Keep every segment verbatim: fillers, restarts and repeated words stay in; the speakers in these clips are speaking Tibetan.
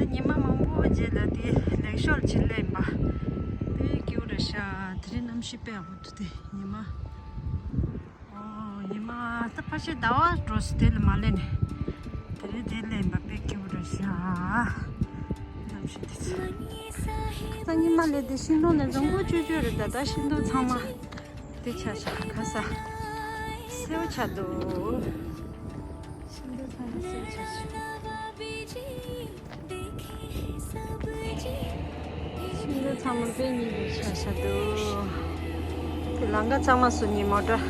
ཉི་མ་མང་པོ་རྗེས་ལ་དེ་ལེགས་ཤོར་ཕྱིར་སླེབས་པ། དེ་སྐྱིད་པོ་རེད་ཤག་དེ་རིང་གནམ་གཤིས་དཔེ་ཡག་པོ་འདུག་དེ་ཉི་མ། ཨོ། ཉི་མ་ད་ཕལ་ཆེར་ཟླ་བ་འགྲོ་སྲིད་དེ་ལ་མ་སླེབས་ནས། དེ་རིང་དེ་སླེབས་པ་དཔེ་སྐྱིད་པོ་རེད་ཤག་གནམ་གཤིས་དེ་ཚོ། ད་ཉི་མ་སླེབས་དེ་ཤིང་སྡོང་ནས་འཛོམས་པོ་ཆུ་ཆུ་རེད། ད་ད་ཤིང་སྡོང་ཚང་མ་དེ་ཆ་ཤག་ཁ་ས་སེར་པོ་ཆགས་འདུག་ཤིང་སྡོང་ཚང་མ་སེར་པོ་ཆགས་ཤག་ཤིང་སྡོང་ཚང་མ་དཔེ་སྙིང་རྗེ་ཆགས་ཤག་འདུག་དེ་ལམ་ཁ་ཚང་མ་སུ་ཉིན་མོ་འདྲ།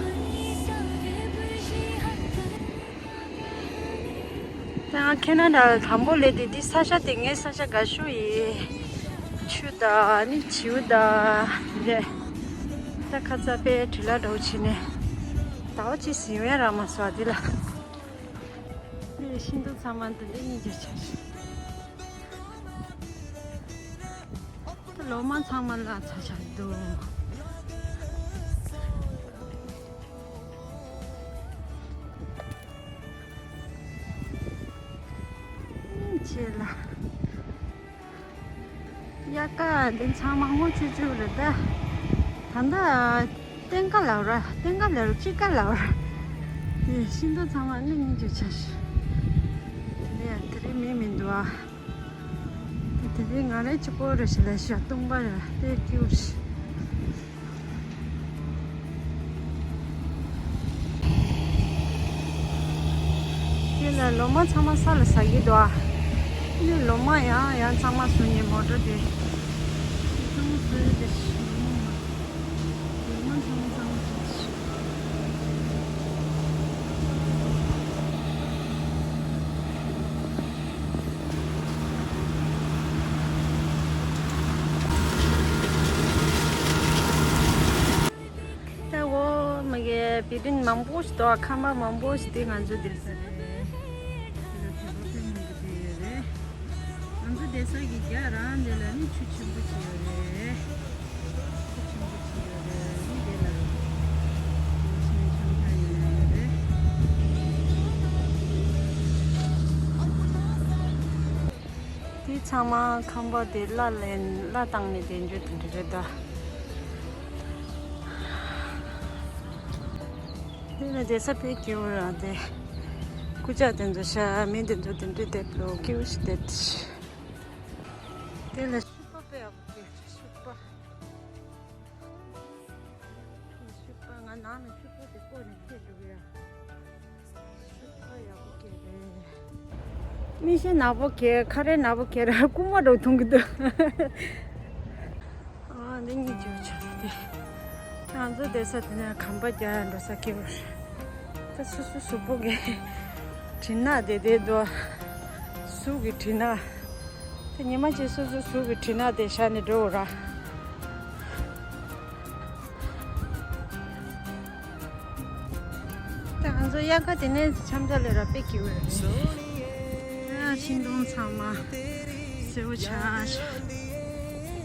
ད་ང་ཁེ་ན་ཌ་དང་པོ་སླེབས་དེ། འདི་ས་ཆ་དེ་ངའི་ས་ཆ་དགའ་ཤོས་ཡིན། ཆུ་དང་ནི་བྱིའུ་དང་འདི་འདྲ། ད་ཁ་ཚ་དཔེ་དྲི་ལ་འགྲོ་བྱས་ནས་ཟླ་བ་གཅིག་ཟིན་བས་རག་མ་སོང་འདི་ལ། འདི་ཤིང་སྡོང་ཚང་མ་འདི་འདྲ་སྙིང་རྗེ་ཆགས་ཤག་ལོ་མ་ཚང་མ་བརླག་ཚར་ཆགས་འདུག་ཆེ་ལ། དབྱར་ཁ་འདི་ཚང་མ་སྔོ་ཆུ་ཆུ་རེད་ད། ད་ལྟ་སྟོན་ཁ་ལབ་ར། སྟོན་ཁ་ལབ་ར། དཔྱིད་ཀ་ལབ་ར། དེ་ཤིང་སྡོང་ཚང་མ་ནི་སྙིང་རྗེ་ཆགས་ཤག་དེ་ལས་དེ་རིང་མི་མི་འདུག་ཨ། དེ་རིང་ང་རང་གཅིག་པོ་རེད་ཤག་ལས་ཤག་སྟོང་པ་རེད། དཔེ་སྐྱིད་པོ་རེད། དེ་ལ་ལོ་མ་ཚང་མ་ས་ལ་ཟག་གི་འདུག་ཨ། དེ་ལོ་མ་ཡང་ཡང་ཚང་མ་བཟོ་ཉེ་མོ་ཊ་དེ། ཚང་མ་བཟོས་ཏེ་ལོ་མ་ཚང་མ་ཚང་མ་བཟོས་ཏེ། ད་འོ་མ་གི་བི་ལྡིང་མང་པོ་ཞིག་འདུག་ཁང་པ་མང་པོ་ཞིག་དེ་ང་ཚོ་བསྡད་ས་རེད། དེ་ལ་བོད་པ་ཕལ་མང་པོ་བསྡད་ཡོད་རེད། ང་ཚོ་བསྡད་ས་གི་རྒྱ་རང་དེ་ལ་ནི་ཆུ་ཆེན་པོ་ཅིག་ཡོད་རེད། ཆུ་ཆེན་པོ་ཅིག་ཡོད་རེད། ནི་དེ་ལ་ཆེན་ཆུང་ཁ་ཡིན་ན་ཡོད་རེད། དེ་ཚང་མ་ཁང་པ་དེ་གླ་ལེན་གླ་བཏང་ནས་བསྡད་རྒྱུ་དེ་འདྲ་རེད་ད། དེ་ལ་བསྡད་ས་དཔེ་སྐྱིད་པོ་རང་དེ། སྐུ་ཅག་དེ་ཚོ་ཤ་མི་དེ་ཚོ་དེ་འདྲ་བསྡད་པོ་སྐྱིད་པོ་ཞིག་བསྡད། དེ་ལ་ཤུག་པ་དཔེ་ཡག་པོ་སྐྱེས། ཤུག་པ། ཤུག་པ་ང་ནང་ནས་ཤུག་པ་དེ་བརྐོས་ནས་འཁྱེར་འགྲོ་གི་ཡ། ཤུག་པ་ཡག་པོ་སྐྱེས་རེད། མིག་ཤེལ་ནག་པོ་གྱེར། ཁ་རས་ནག་པོ་གྱེར། རྐུན་མ་འདྲ་བོ་མཐོང་གི་འདུག་ཨ་འདི་གཉིས་ཀྱི་ཆ་དེ། ང་ཚོ་བསྡད་ས་དེ་ནས་གམ་པ་རྒྱག་འགྲོ་ས་སྐྱིད་པོ་རེད། ད་སོ་སོ་གཟུགས་པོ་གི་གྲིབ་ནག་དེ་དེ་འདུག་གཟུགས་ཀྱི་གྲིབ་ནག་དེ་ཉི་མ་གཅིག་སོ་སོ་གཟུགས་ཀྱི་གྲིབ་ནག་དེ་བཞག་ནས་འགྲོ་འོ་ར། ད་ང་ཚོ་དབྱར་ཁ་དེ་ནས་འཆམ་ས་ལས་ར་དཔེ་སྐྱིད་པོ་རེད། ཨ་ཤིང་སྡོང་ཚང་མ་སེར་པོ་ཆགས་ཤག་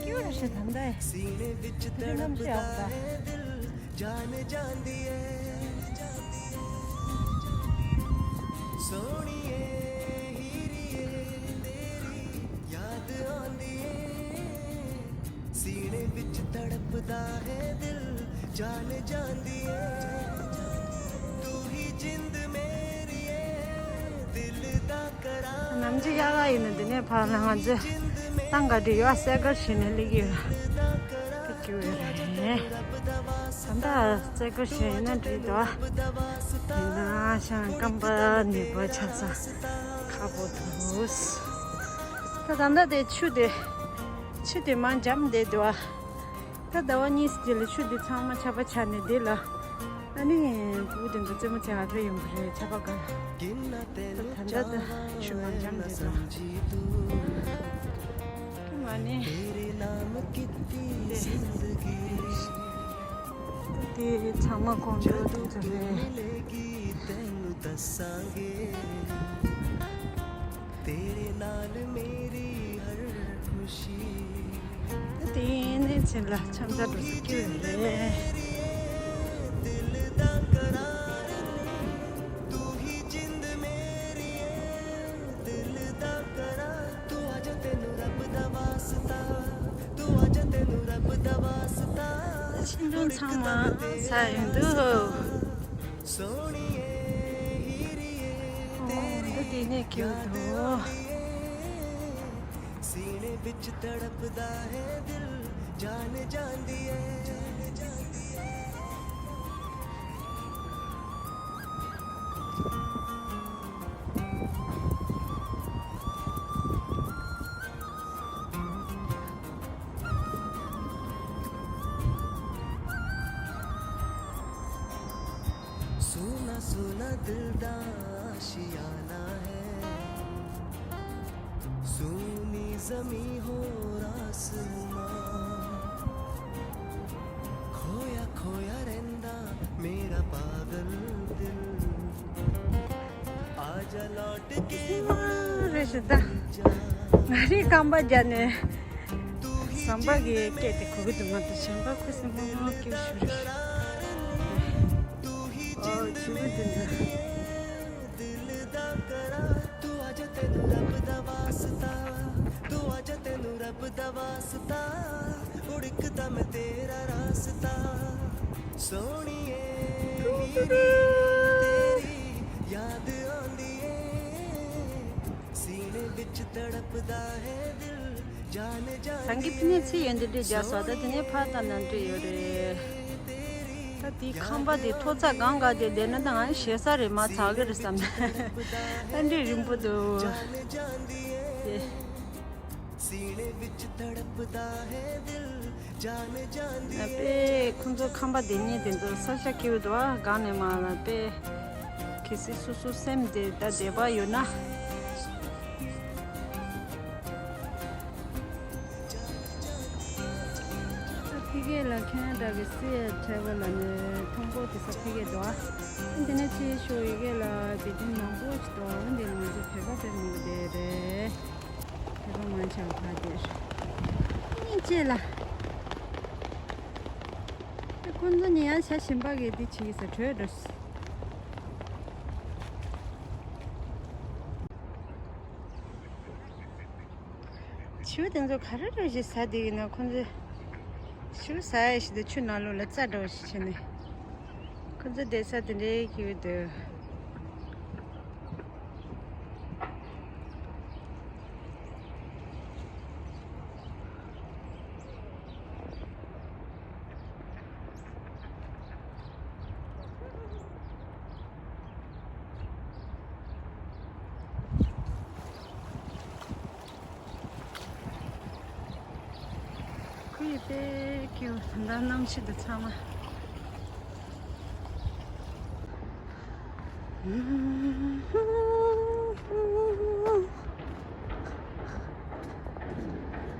སྐྱིད་པོ་རེད་ཤག་ད་ལྟ་དེ་གནམ་གཤིས་ཡག་པོ་ད། གནམ་གཤིས་དབྱར་ཁ་ཡིན་ན་འདི་ནས་ཕར་ལ་ང་ཚོས་ཏང་ག་འདྲི་ཡོད་སེ་གར་བྱས་ནས་སླེབས་ཀྱི་ཡོད། ད་ད་རྩེ་དགའ་ཞིག་ཡིན་ན་འགྲིག་འདུག་ཡིན་ན་ཤང་སྐམ་པ་ནུས་པ་ཆགས་ས་ཁག་པོ་འདུག་ད་ད་ལྟ་དེ་ཆུ་དེ་ཆུ་དེ་མར་འཇམ་བསྡད་འདུག་ད་ཟླ་བ་གཉིས་རྗེས་ལ་ཆུ་དེ་ཚང་མ་ཆར་པ་ཆགས་ནས་དེ་ལ། ཨ་ནི་ཕྲུ་གུ་དེ་ཚོ་རྩེད་མོ་རྩེ་ག་ཕེབས་ཡོང་གི་རེད་ཆར་པ་སྒང་། ད་ད་ལྟ་ད་ཆུ་མར་འཇམ་བསྡད་འདུག་ཀྱེ་མ་ནི། དེ་ཚང་མ་ཀོང་ཇོ་དེ་ཚོ་རེད། དེ་ནས་ཕྱིན་ལ་འཆམ་ས་འགྲོ་ས་ཀྱི་རེད། ཆེ་འབྲིང་ཚང་མ་ཚར་ཡོང་འདུག་ཨོ་འདི་དེ་ནས་ཁེལ་འདུག་རེད་ཞེ་ད། ང་རའི་རྐང་པ་རྒྱག་ནས་ཟམ་པ་གི་སྐད་དེ་གོ་གི་འདུག་ང་དང་གཞན་པ་ཁུ་སིམ་པོ་མོ་སྐད་ཤོད་རེད། ཨོ་ཆུ་བོ་འདི་འདྲ། སང་གི་ཕི་ནས་ཚེ་ཡོན་ཏན་འདྲེ་རྒྱག་སོ་ད་དེ་ནས་ཕར་དང་ནང་འདྲེ་ཡོད་རེད། ད་དེའི་ཁང་པ་དེ་མཐོ་ཚད་གང་ག་དེ་བསྡད་ན་ད་ང་ཞེ་ས་རེད་མ་ཚ་གི་རེད་བསམ་ན་ཨ་འདྲེ་རིང་པོ་འདུག་དེ། དཔེ་ཁོང་ཚོ་ཁང་པ་དེ་ཉིད་དེ་ཚོ་ས་ཆ་སྐྱིད་པོ་འདུག་ཨ། སྒང་ནས་མར་ལ་དཔེ་གལ་སྲིད་སོ་སོ་སེམས་དེ་ད་བདེ་བ་ཡོད་ན། ཕ་གི་ལ་ཁེ་ན་ཌ་གི་སི་ཨེ་ཊི་ལ་ནས་མཐོང་སྐོར་དེ་ས་ཕ་གི་འདུག་ཨ། འདི་ནས་ཕྱིའི་ཤོག་ཡི་གེ་ལ་བོད་དོན་མང་པོ་ཞིག་འདུག་འདི་ལ་ང་ཚོ་བོད་པ་དཔེ་མང་པོ་བསྡད་རེད། དེ་པ་མང་ཆེ་བ་ཕར་དེར། སྙིང་རྗེ་ལ། དེ་ཁོང་ཚོ་ནི་ཡང་བྱ་ཞིམ་པ་གི་དེ་བྱེད་ས་བྲོས་འགྲོ། ཆུ་དེ་ཚོ་ག་རེ་རེ་ཞིག་ཟ་བསྡད་ཀྱི་ན་ཁོང་ཚོ། ཆུ་ཟ་ཡ་ཞིག་དང་ཆུ་ནང་ལོགས་ལ་རྩྭ་འདྲ་བོ་ཞིག་བྱས་ནས། ཁོང་ཚོ་བསྡད་ས་དེ་འདྲའི་ཁེ་བོ་འདུག་ཁོ་ཡི་དཔེ་ཁེ་བོ་ད་གནམ་གཤིས་དེ་ཚང་མ།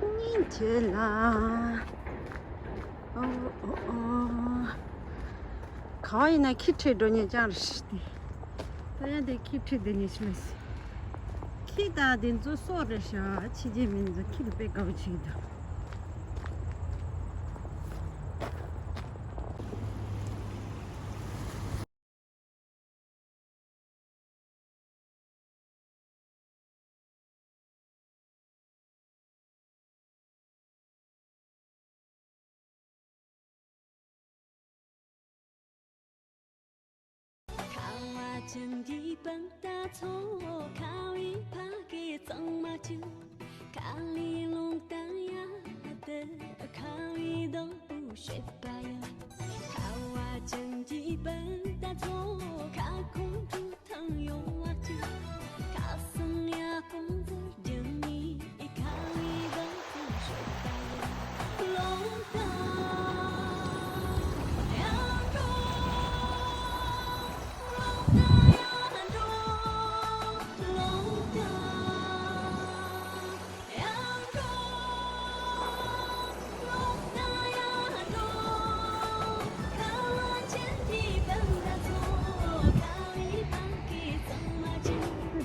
སྙིང་རྗེ་ལ། ཨོ་ཨོ་ཨོ། གང་ཡིན་ན་ཁྱི་ཁྲིད་འགྲོ་ཉེན་ཅང་རེད་ཤི་ཏེ། ད་ཡང་དེ་ཁྱི་ཁྲིད་འདི་ཉེན་ཤི་མེད་སི། ཁྱི་དང་དེ་ཚོ་སྲོག་རེད་ཤག་ཕྱི་རྒྱལ་མི་ཚོ་ཁྱི་ལ་དཔེ་དགའ་བོ་བྱེད་ཀྱི་འདུག་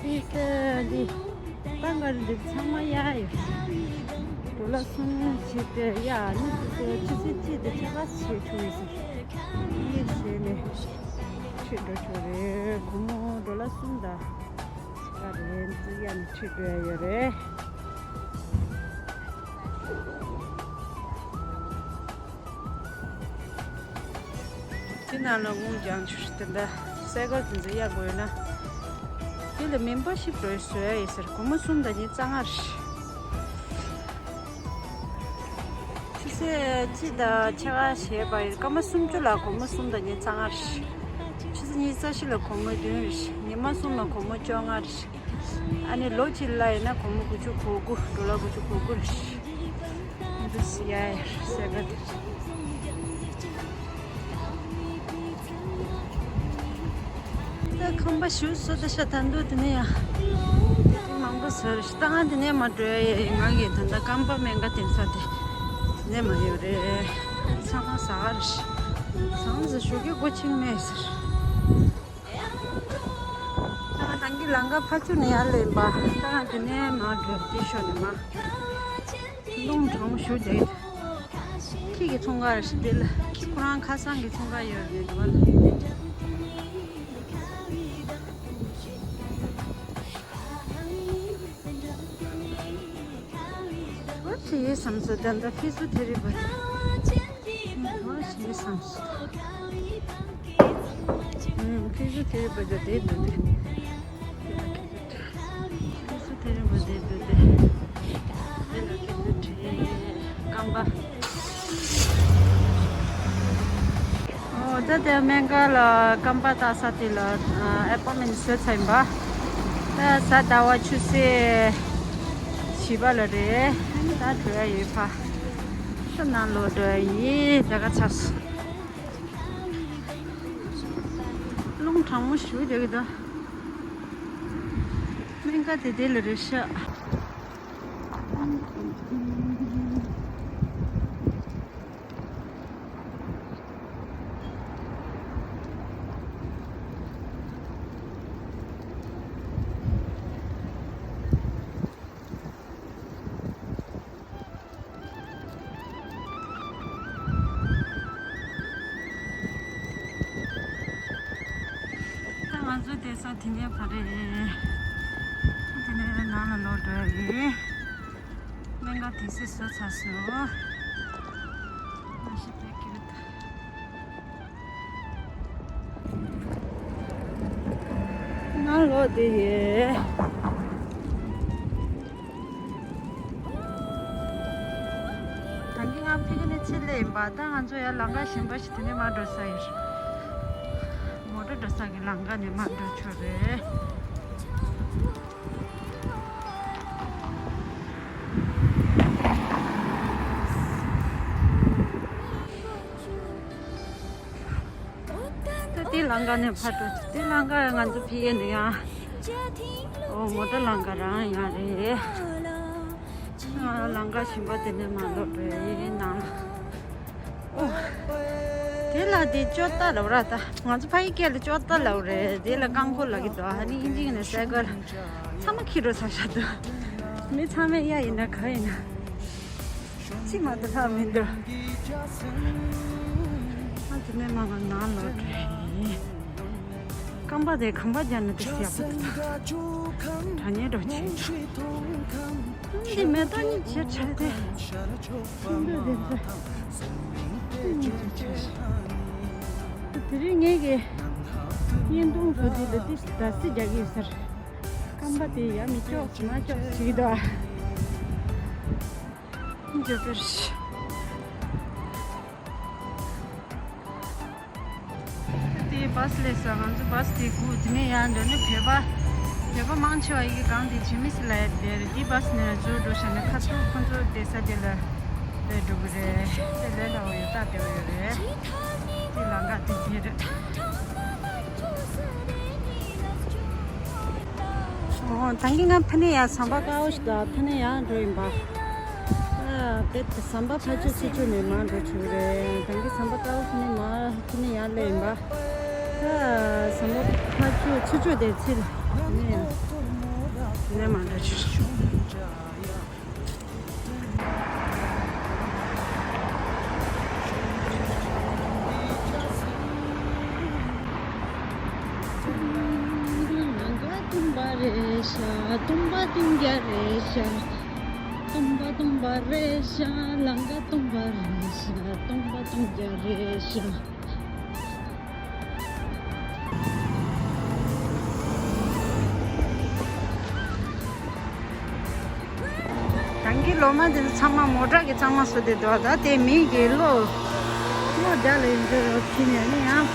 རེད་ཀ་འདི། ཏང་གར་འདི་ཚང་མ་གཡར་ཡོད། ཌོ་ལར་གསུམ་བྱས་ཏེ་གཡར་ནི་དེ་ཚོ་ཆུ་ཚོད་གཅིག་དང་ཕྱེད་ཀ་ཞིག་འཁྲུག་ཡོད་ཟེར། གཡས་བྱས་ནས་ཁྲིད་འགྲོ་ཆོག་རེད། སྒོར་མོ་ཌོ་ལར་གསུམ་དང་ཕྱེད་ཀ་རེད། འདི་གཡར་ནས་ཁྲིད་འགྲོ་ཡ་ཡོད་རེད། ནང་ལ་དབུགས་འབྱང་ཆུ་དེ་འདྲ་སའི་ཀལ་དེ་ཚོ་གཡར་དགོས་ན། དེ་ལ་མེམ་བར་ཤིབ་རེ་བཟོ་ཡ་ཡིན་ཟེར། སྒོར་མོ་གསུམ་དང་ཉི་ཤུ་རྩ་ལྔ་རེད། ཆུ་ཚོད་གཅིག་དང་ཕྱེད་ཀ་བྱས་པ་ཡིན། སྐར་མ་སུམ་ཅུ་ལ་སྒོར་མོ་གསུམ་དང་ཉི་ཤུ་རྩ་ལྔ་རེད། ཆུ་ཚོད་ཉི་ཤུ་རྩ་བཞི་ལ་སྒོར་མོ་བདུན་རེད། ཉི་མ་གསུམ་ལ་སྒོར་མོ་བཅོ་ལྔ་རེད། ཨ་ནི་ལོ་གཅིག་ལ་ཡིན་ན་སྒོར་མོ་དགུ་བཅུ་གོ་དགུ། ཌོ་ལར་དགུ་བཅུ་གོ་དགུ་རེད། འདི་སི་ཡ་ཡ་སའི་ཀལ་དེ། ད་ཁང་པ་ཞིག་བཟོ་ད་ཤ་ད་འདུག་དེ་ནས་ཡང་མང་པོ་བཟོས་རེད། ད་ང་དེ་ནས་མར་འགྲོ་ཡ་ཡིན། ང་གི་ད་ལྟ་རྐང་པ་སྨན་ཁང་འདེབས་ས་དེ་དེ་ནས་མར་ཡོད་རེད། ཚང་མ་ཟ་ག་རེད། ཟ་ཟ་ཞོགས་ཀས་སྒོ་ཕྱེ་མེད་ཟེར། ད་ང་ད་གིན་ལམ་ཁ་ཕར་ཚུར་ནས་ཡར་སླེབས་པ། ད་ང་དེ་ནས་མར་འགྲོ། དེ་ཤོར་ནས་མར། རླུང་གྲང་མོ་ཞེ་དྲགས། ཁྱི་གི་ཚོང་ཁང་རེད་ཤག་དེ་ལ། ཁྱི་ཁོ་རང་ཁ་སང་གི་ཚོང་ཁང་ཡོད་རེད་འདུག་པ། འོ་དེ་ཡིན་བསམ་སོང་། ད་ལྟ་ཕི་སུ་དེ་རེད་པ། འོ་དེ་ཡིན་བསམ་སོང་། ཨུམ། ཕི་སུ་དེ་རེད་པ། ད་དེ་འདུག་དེ། ཁྱེད་ཚོ་དེ་རིང་མ་བསྡད་འདུག་སྟེ། དེ་ལ་ཁྱེད་ཚོ་བྲིས་རྐང་པ། ཨོ་ད་དེ་སྨན་ཁང་ལ་རྐང་པ་བཏགས་ས་དེ་ལ་ཨེ་པོན་མེན་བཟོས་ཚར་ཡིན་པ། ད་གཟའ་ཟླ་བ་ཆུ་ཚོད་བཞི་པ་ལ་རེད། ད་འགྲོ་ཡ་ཡོད་ཕ། ད་ནང་ལོགས་འགྲོ་ཡ་ཡིན། ད་ག་ཚར་སོང་། རླུང་གྲང་མོ་ཞེ་པོ་རྒྱག་གི་འདུག་སྨན་ཁང་དེ་དེ་ལ་རེད་ཤག་ད་ང་ཚོ་བསྡད་ས་དེ་ནས་ཕར་རེད། དེ་ནས་ནང་ལ་ལོག་འགྲོ་ཡ་ཡིན། སྨན་ཁང་དེ་སེ་བཟོས་ཚར་སོང་། མ་གཞི་བསྡད་ཀྱི་རེད་ད། ནང་ལོགས་བསྡད་ཡོད། ད་གིན་ང་ཕ་གི་ནས་ཕྱིར་སླེབས་ཡིན་པ། ད་ང་ཚོ་ཡར་ལམ་ཁ་གཞན་པ་ཞིག་དེ་ནས་མར་འགྲོ་ས་ཡིན། མོ་ཊ་འགྲོ་ས་གི་ལམ་ཁ་ནས་མར་འགྲོ་ཆོག་རེད། ད་དེ་ལམ་ཁ་ནས་ཕར་འགྲོ། དེ་ལམ་ཁ་ང་ཚོ་ཕ་གི་ནས་ཡང་། ཨོ་མོ་ཊ་ལམ་ཁ་རང་ཡང་རེད། ཨ་ལམ་ཁ་གཞན་པ་དེ་ནས་མར་ལོག་འགྲོ་ཡ་ཡིན་ནང་ལ། ཨོ། དེ་ལ་དེ་ཅོ་ཏ་ལབ་ར་ད། ང་ཚོ་ཕ་གི་སྐད་ལ་ཅོ་ཏ་ལབ་རེད། དེ་ལ་རྐང་འཁོར་ལབ་ཀྱི་འདུག་ཨ་ནི་དབྱིན་ཇི་ནས་སའི་ཀལ། ཚང་མ་ཁྱི་རོ་ཚ་ཤ་འདུག་མི་ཚང་མས་གཡར་ཡིན་ན་ག་ཡིན་ན། ཅི་མ་གཏོགས་ལྷག་མི་འདུག་ཨ་དེ་ནས་མར་ང་ནང་ལོག་འགྲོ་ཡིན། རྐང་པ་དེ་གམ་པ་རྒྱག་ན་དེ་ཡག་པོ་འདུག་དྲ་ཉེ་འགྲོ་ཆེ་འགྲོ། འདི་མེ་ཏོག་གཉིས་བྱེད་བྱ་དེ། ཆུང་དུ་དེ་ཚོ། དེ་རིང་ངེད་ཀྱི་བརྙན་ཐུང་བཟོ་དུས་ལ་ཏིས་ད་སི་རྒྱག་གི་ཡོད་ཟེར། རྐང་པ་དེ་ཡ་མི་ལྕོག་མ་ལྕོག་ཞིག་འདུག་ཨ། འཇོག་པར། དེ་བྷ་སི་སླེབས་སོང་། ང་ཚོ་བྷ་སི་དེ་སྒུག་དེ་ནས་ཡར་འགྲོ་ནས་བོད་པ། བོད་པ་མང་ཆེ་བ་ཡི་གེ་སྒང་དེ་ཇི་མི་སི་ལ་ཡར་བསྡད་རེད། དེ་བྷ་སི་ནས་ཚུར་འགྲོ་བྱས་ནས་ཁ་ཐུག་ཁོ་ཚོ་བསྡད་ས་དེ་ལ་སླེབས་འགྲོ་གི་རེད། དེ་ལས་སླ་བོ་ཡོད་སྟབས་བདེ་བོ་ཡོད་རེད། དེ་ལམ་ཁ་དེ་དེ་རེད། ཨོ། ད་གིན་ང་ཕ་ནས་ཡར་ཟམ་པ་དཀར་པོ་ཞིག་དང་ཕ་ནས་ཡར་འགྲོ་ཡིན་པ། ཨ། དེ་ཟམ་པ་ཕར་ཕྱོགས་ཚུར་ཕྱོགས་ནས་མར་འགྲོ་ཆོག་གི་རེད། ད་གིན་ཟམ་པ་དཀར་པོ་ཕ་ནས་མར་ཕ་ནས་ཡར་སླེབས་ཡིན་པ། ཨ། ཟམ་པ་ཕར་ཕྱོགས་ཚུར་ཕྱོགས་དེ་ཚུར་ལ་ཕ་ནས་ཡར་དེ་ནས་མར་འགྲོ་ཆོག་ལང་ཀ་སྟོན་པ་རེད་ཤག་སྟོན་པ་སྟོན་རྒྱུ་རེད་ཤག་སྟོན་པ་སྟོན་པ་རེད་ཤག་ལང་ཀ་སྟོན་པ་རེད་ཤག་སྟོན་པ་སྟོན་རྒྱུ་རེད་ཤག་གི་ལོ་མ་དེ་ཚོ་ཚང་མ་མོ་ཊ་གི་གཙང་མ་བཟོ་དེ་འདུག་ད་དེ་མི་གི་ལོ་ལོ་བརྒྱ་ལ་ཡིན་འདུག་ཕྱིན་ནས་ནི་ཡང་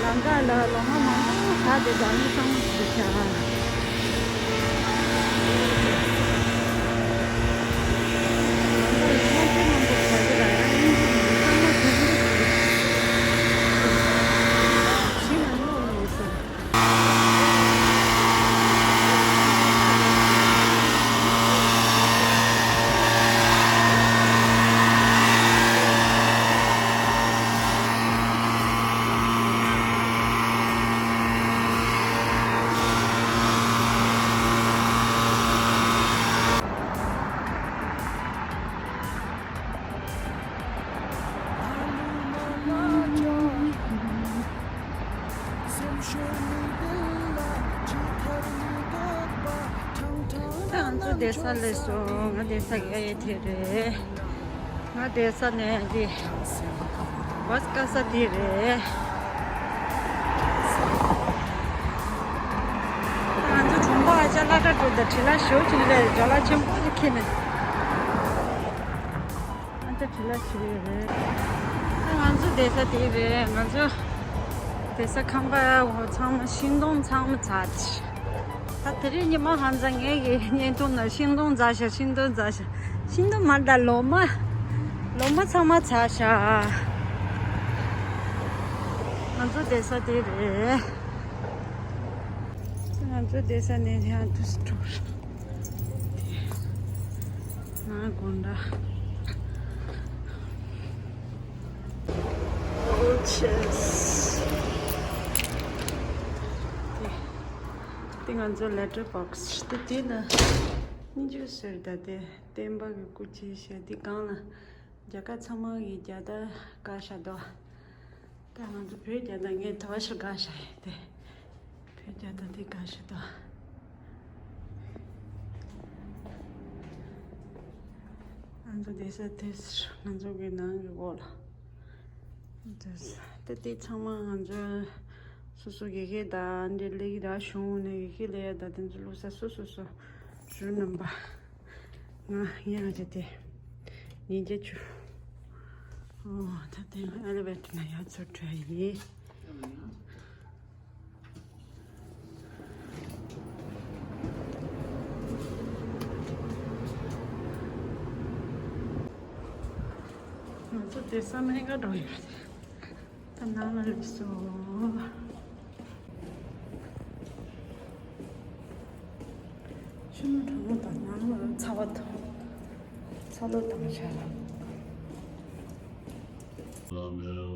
ལམ་ཁ་ལ་ལོ་མ་མང་པོ་ད་དེ་འདྲ་ནི་གཙང་མ་བཟོ་དེ་བྱ། ད་ང་ཚོ་བསྡད་ས་སླེབས་སོང་། ང་བསྡད་ས་ག་ཡེ་དེ་རེད། ང་བསྡད་ས་ནས་འདི་བཱས་བཀག་ས་དེ་རེད། ད་ང་ཚོ་གྲོང་པ་ཨ་ཅག་སློབ་གྲྭ་དྲུག་དང་བྲེལ་བ་ཞེ་པོ་ཅིག་སླེབས་རེད། ཇོ་ལ་ཆེན་པོ་ཅིག་ཁྱེར་ནས་ཨ་ཅག་བྲེལ་བ་ཞེ་པོ་ཡོད་རེད། ད་ང་ཚོ་བསྡད་ས་དེ་རེད། ང་ཚོ་བསྡད་ས་ཁང་པ་འོ་ཚང་མ་ཤིང་སྡོང་ཚང་མ་ཚར། ད་དེ་རིང་ཉི་མ་ཧང་སང་ངེད་ཀྱི་བརྙན་ཐུང་ནང་ཤིང་སྡོང་འཛག་ཤག་ཤིང་སྡོང་འཛག་ཤག་ཤིང་སྡོང་མ་རེད་ད་ལོ་མ། ལོ་མ་ཚང་མ་ཚར་ཤག་ང་ཚོ་བསྡད་ས་དེ་རེད། ང་ཚོ་བསྡད་ས་ནས་ཡང་དུས་སུ་འགྲོ། ང་དགོང་དག་ཨོ་ཆེས། དེ་ང་ཚོ་ལེ་ཊར་བོག་སི་དེ་དེ་ལ་སྙིང་རྗེ་ཟེར་ད་དེ་བསྟན་པ་གི་སྐུ་ཕྱྭའི་ཞལ་འདི་སྒང་ལ་རྒྱ་གར་ཚང་མ་གི་རྒྱལ་དར་བཀལ་བཞག་འདུག་ད་ང་ཚོ་བོད་རྒྱལ་དར་ངས་དེ་བ་ཞིག་བཀལ་བཞག་ཡིན་ཏེ། བོད་རྒྱལ་དར་དེ་བཀལ་བཞག་འདུག་ང་ཚོ་བསྡད་ས་དེ་ང་ཚོ་གི་ནང་གི་འོག་ལ། དེ་དེ་ཚང་མ་ང་ཚོ་སོ་སོ་དགེ་རྒན་དང་འབྲེལ་ལས་ར་གཞུང་ནས་དགེ་རྒན་ལས་དང་དེ་ཚོ་བླུགས་ས་སོ་སོ་སོ་གཞོན་རྣམ་པ། ང་ཡང་བྱས་ཏེ་ཉིན་བརྒྱད་ཅུ། ཨོ་ད་ལྟ་ཨེ་ལི་ཝེ་ཊར་ནང་ཡར་ཚུར་འགྲོ་ཡ་ཡིན། ང་ཚོ་དེ་ས་མེ་ག་འགྲོ་ཡོད་རེད། ད་ནང་ལ་སླེབས་སོང་། ཆུ་མོ་གྲང་མོ་དང་ནང་ལ་ཚ་བ་དང་ཚ་ལོ་དང་ཤ་ལ།